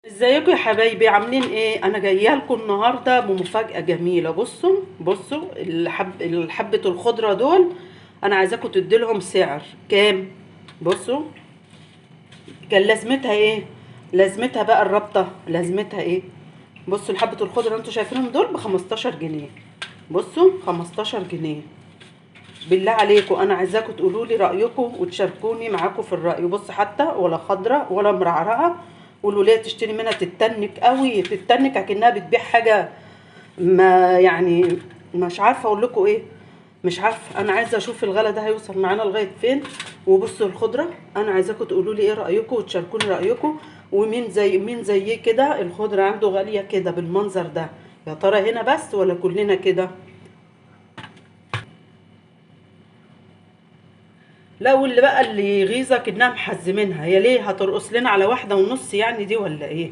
ازيكم يا حبايبي؟ عاملين ايه؟ انا جاية لكم النهارده بمفاجاه جميلة. بصوا بصوا الحبة الخضرة دول انا عايزاكم تدي لهم سعر كام. بصوا كان لازمتها ايه؟ لازمتها بقى الرابطة لازمتها ايه؟ بصوا الحبة الخضرة اللي انتوا شايفينهم دول ب 15 جنيه. بصوا 15 جنيه. بالله عليكم انا عايزاكم تقولوا لي رايكم وتشاركوني معاكم في الراي. بص حتى ولا خضرة ولا مرعرعه، والوليه تشتري منها تتنك قوي، تتنك اكنها بتبيع حاجة ما، يعني مش عارفه اقول لكم ايه، مش عارفه. انا عايزه اشوف الغلا ده هيوصل معانا لغاية فين. وبصوا الخضرة انا عايزاكم تقولوا لي ايه رايكم وتشاركوني رايكم، ومين زي مين زي كده الخضرة عنده غالية كده بالمنظر ده؟ يا ترى هنا بس ولا كلنا كده؟ لا، واللي بقى اللي يغيظك انها محزمينها، هي ليه هترقص لنا على 1.5 يعني دي ولا ايه؟